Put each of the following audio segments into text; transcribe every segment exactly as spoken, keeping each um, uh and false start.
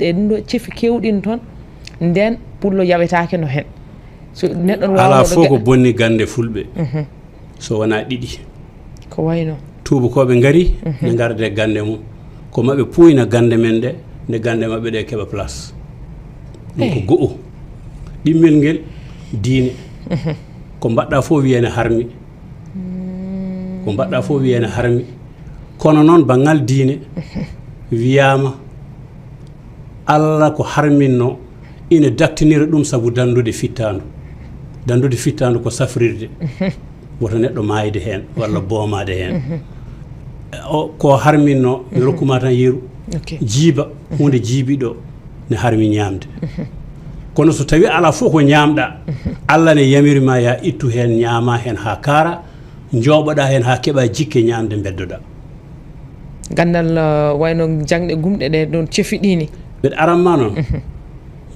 E ɗum ɗo cefi kewɗin toon, nden pullo yawetaake no heen. So neɗɗo no waawno ɗo fof ko geɗal. Bonni gannde fulɓe. Mhm. So wonaa ɗiɗi. Ko wayno? Tuubakooɓe ngari, mhm, ne ngarde gannde mum. Ko maɓɓe puuyna gannde men ɗe, nde gannde maɓɓe ɗe keɓa place. Ɗum ko, eh, go'o. Ɗimmel ngel diine. Mhm. Ko mbaɗɗa fof wiyene harmi. Mm. Ko mbaɗɗa fof wiyene harmi. Kono noon banngal diine, mhm, wiyaama Allah ko harminno ina daktinira ɗum sabu danndude fittaandu. Danndude fittaandu ko safrirde. Mhm. Woto neɗɗo maayde heen walla, mhm, boomaade heen. Mhm. O, ko harminno, mi, mhm, rokkuma tan yeru. Ok. Jiiba, mhm, huunde jiibiɗo ne harmi ñaamde. Mhm. Kono so tawi alaa fof ko ñaamɗa, mhm, Allah ne yamiri ma ya ittu heen, ñaama heen haa kaara, njooɓoɗa heen haa keɓa jikke ñaamde mbeddoɗa. Ganndal, uh, wayno jaŋɗe gumɗe ɗe ɗon cefiɗini. Mbeɗa aran ma noon. Mhm.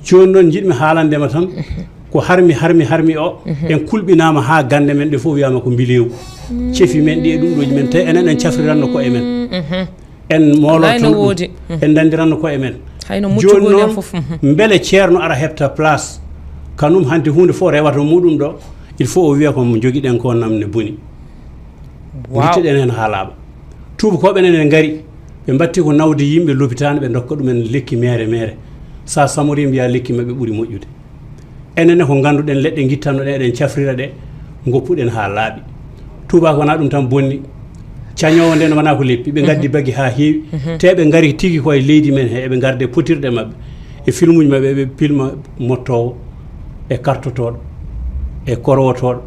Jooni noon njiɗmi haalande ma tan, mhm, ko harmi, harmi, harmi o, mhm, en kulɓinaama haa gannde men ɗe fof wiyaama ko mbileewu. Mm. Cefi men ɗi e ɗum ɗooji men, tawi enen en cafriranno koye men. Mhm. En moolorto ɗum. Wallay no woodi. Mhm. En danndiranno koye men. Hayno muccugol en fof. Mhm. Jooni noon, mbele ceerno ara heɓta place, kanum hanti huunde fof rewata muɗum ɗo, il faut o wiya ko mo njogiɗen ko nam ne boni. Waaw. Nditteɗen heen haa laaɓa. Tuubakooɓe enen ne ngari, ɓe mbatti ko nawde yimɓe lopitaane, ɓe ndokka ɗumen lekki meere meere. Sa samorii mbiya lekki maɓɓe ɓuri moƴƴude. Enen ne ko ngannduɗen leɗɗe ngittannoɗen, eɗen cafrira ɗe, ngoppuɗen haa laaɓi. Tuuba ko wonaa ɗum tan bonni. Cañoowo nden wonaa ko leppi. Ɓe ngaddi, mhm, bagi haa heewi. Mhm. Te ɓe ngari tigi ko e leydi men he, eɓe ngarde potirɗe maɓɓe. E filmuji maɓɓe, eɓe pilma mottoowo, e kartotooɗo, e korwotooɗo,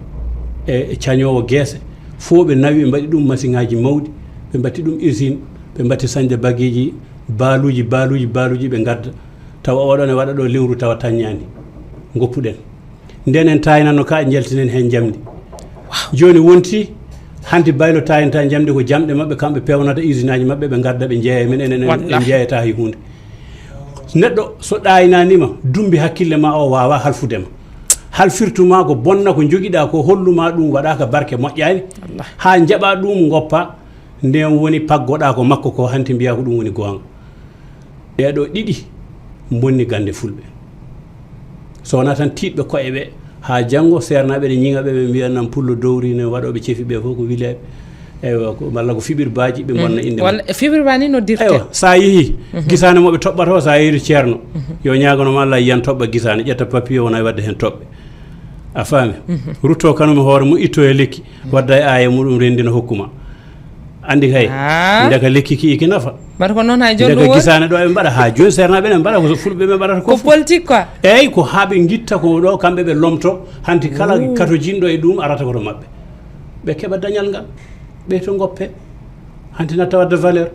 e, e cañoowo geese. Fof ɓe nawi, ɓe mbaɗi ɗum masiŋaaji mawɗi, ɓe mbaɗi ɗum usine, ɓe mbaɗi sañde bagiiji, baaluuji, baaluuji, baaluuji, ɓe ngadda. Tawa oɗo ne waɗa ɗo lewru, tawa taññaani. Ngoppuɗen. Nden en taynanno ka, njaltinen heen njamndi. Jooni wonti, hanti baylo taynata njamndi, ko jamɗe maɓɓe, kamɓe pewnata usinaaji maɓɓe, ɓe ngadda, ɓe njeeya, men enen en, en njeeyata hay huunde. Neɗɗo so ɗaaynaanima, dumbi hakkille ma o waawa halfude ma. Halfirtu ma ko bonna ko njogiɗa ko, hollu ma ɗum waɗaka barke, moƴƴaani. Wallaahi. Haa njaɓa ɗum, ngoppa, nden woni paggoɗa ko makko ko, hanti mbiya ko ɗum woni goonga. Ɓeeɗo ɗiɗi mbonni gannde fulɓe. So wonaa tan tiiɗɓe koye ɓe, haa janngo seernaaɓe ne ñiŋa ɓe, ɓe mbiya nan pullo dowri ne, waɗooɓe cefi ɓe fof ko wileeɓe. Eywa, ko, walla ko fiɓirbaaji, ɓe mbonna innde mum. Walla fiɓirbaa ni noddirte. Eywa, so a yehii, mhm, gisaane mo ɓe toɓɓata o, so a yehii to ceerno, mhm, yo ñaagano ma Allah, yiyan toɓɓa gisaane, ƴetta papier, wona e waɗde heen toɓɓe. A faami? Mhm. Rutto kanum e hoore mum, itto e lekki, wadda e aaya muɗum, renndina hokku ma. Anndi kay, ah, ndeka lekki ki iki nafa. Mbaɗa ko noon hay jooni. Ndeka ɗum woni gisaane ɗo eɓe mbaɗa, haa jooni seernaaɓe ne mbaɗa, ko fulɓe ɓe mbaɗata ko. Ko fof politique quoi. Eyyi, ko haa ɓe ngitta ko ɗo, kamɓe ɓe lomto, hanti kala, ooh, katojinɗo e ɗum arata ko to maɓɓe. Ɓe keɓa dañal ngal, ɓe to ngoppe, hanti natta wadde valeur.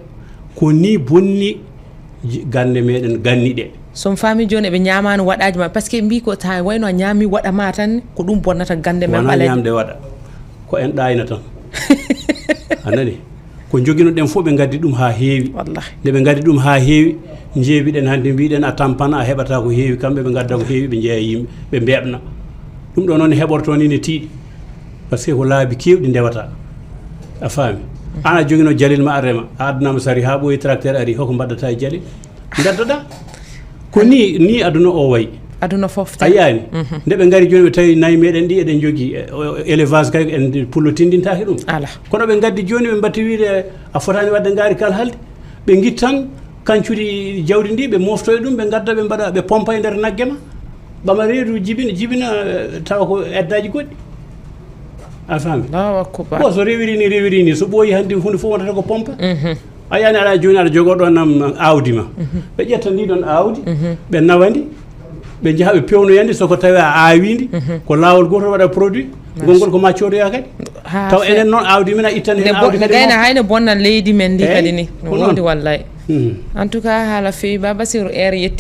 Ko ni bonni ji-, gannde meɗen ganni ɗe. So mi faami jooni eɓe ñaamaani waɗaaji ma, parce que mbii ko ta wayno a ñaami waɗa ma tan, ko ɗum bonnata gannde men. Wonaa ɓaleeje. Ñaamde waɗa, ko en ɗaayna tan. A nani? Ko njoginoɗen fof ɓe ngaddi ɗum haa heewi. Wallahi. Nde ɓe ngaddi ɗum haa heewi, njeebiɗen hannde, mbiɗen a tampana, a heɓata ko heewi, kamɓe ɓe ngadda ko heewi, ɓe njeeya yimɓe, ɓe mbeeɓna. Ɗum ɗo noon heɓorto ni ne tiiɗi. Parce que ko laabi keewɗi ndewata. A faami? An a jogino jalil ma a rema, a addanama sari haa ɓooyi tracteur ari, hoko mbaɗdata e jalil? Ngaddoɗa. Ko ni, ni aduna o wayi. Aduna fof tan. A yiyaani? Mhm. Nde ɓe ngari jooni ɓe tawi nayi meɗen ɗi eɗen jogii, e, o, o, élevage kay en pullo tindintaaki ɗum. Ala. Kono ɓe ngaddi jooni ɓe mbatti wiide a fotaani waɗde ngaari kal halde. Ɓe ngittan kancuɗi jawdi ndi, ɓe mofto e ɗum, ɓe ngadda, ɓe mbaɗa, ɓe pompa e nder nagge ma. Ɓama reedu jibina, jibina, eh, tawa ko eddaaji goɗɗi. A faami? Allahu akbar. Bon, so rewiri ni, rewiri ni, so ɓooyi hannde huunde fof wonata ko pompa. Mhm. A yiyaani aɗa jooni aɗa jogoo ɗoon nam aawdi ma. Mhm. Ɓe ƴetta ndi ɗoon aawdi, mhm, ɓe nawa ndi, ɓe njaha ɓe pewnoya ndi, so ko tawi a aawi ndi, mhm, ko laawol gootol waɗa produit, ngol ngol ko ma coodoya kadi. Haa taw enen noon aawdi men a ittan heen ne bo-, aawdi ne kadi gayna mofta. Hay ne bonna leydi men ndi. Eyyi, kadi ni. No ko noon. Woodi wallay. Mhm. En tout cas, haala feewi, Ba Basiru, heure yetti.